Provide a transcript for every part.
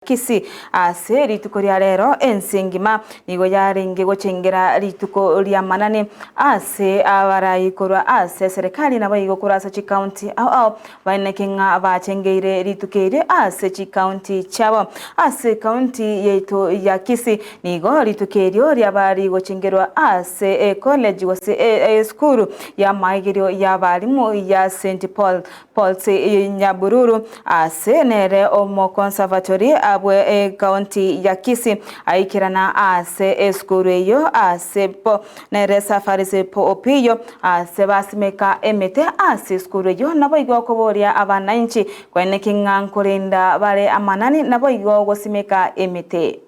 Kisii. Ase rituko ria rero ense engima nigo yarenge gochengera rituko ri'amanani ase abarai korwa ase eserekari naboigo korwa ase chikaunti ao ao baineke ng'a bachengeire rituko erio ase chikaunti chiabo. Ase ekaunti yaito ya Kisii nigo rituko erio riaba rigochengerwa ase ecollege gose esukuru y'amaigerio y'abalimu ya St Paul Paul's Nyabururu ase nere omokonservatory bwe ecounty ya Kisii aikerana ase esukuru eyio ase po nere Safaris Opiyo ase basimeka emete ase esukuru eyio naboigo okoboria abananchi koeneki ng'a nkorenda bare amanani naboigo gosimeka emete.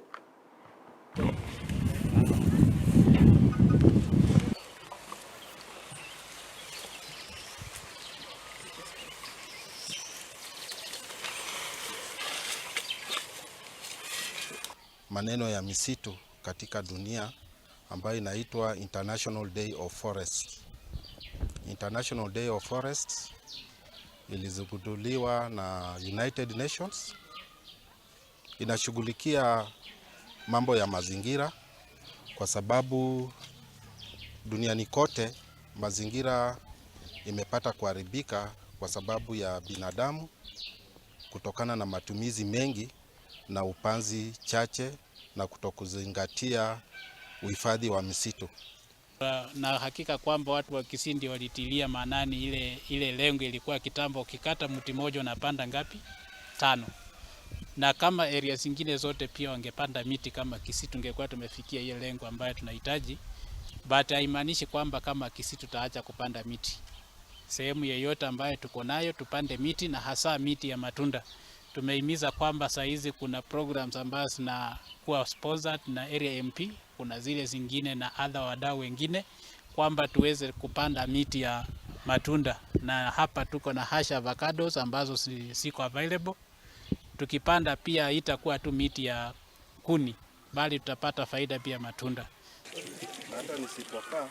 Maneno ya misitu katika dunia ambayo inaitwa International Day of Forests. International Day of Forests ilizinduliwa na United Nations inashughulikia mambo ya mazingira kwa sababu duniani kote mazingira imepata kuharibika kwa sababu ya binadamu kutokana na matumizi mengi na upanzi chache na kutokuzingatia uhifadhi wa misitu. Na hakika kwamba watu wa Kisindi walitilia maanani ile, ile lengo ilikuwa kitambo, ukikata mti mmoja unapanda ngapi? Tano. Na kama area zingine zote pia wangepanda miti kama Kisii, tungekuwa tumefikia ile lengo ambayo tunahitaji, but haimaanishi kwamba kama Kisii tutaacha kupanda miti. Sehemu yeyote ambayo tuko nayo tupande miti na hasa miti ya matunda. Tumehimiza kwamba saa hizi kuna programs ambazo zinakuwa sponsored na area MP, kuna zile zingine na other wadau wengine kwamba tuweze kupanda miti ya matunda, na hapa tuko na hash avocados ambazo ziko available. Tukipanda pia itakuwa tu miti ya kuni, bali tutapata faida pia matunda. Hata nisipokaa.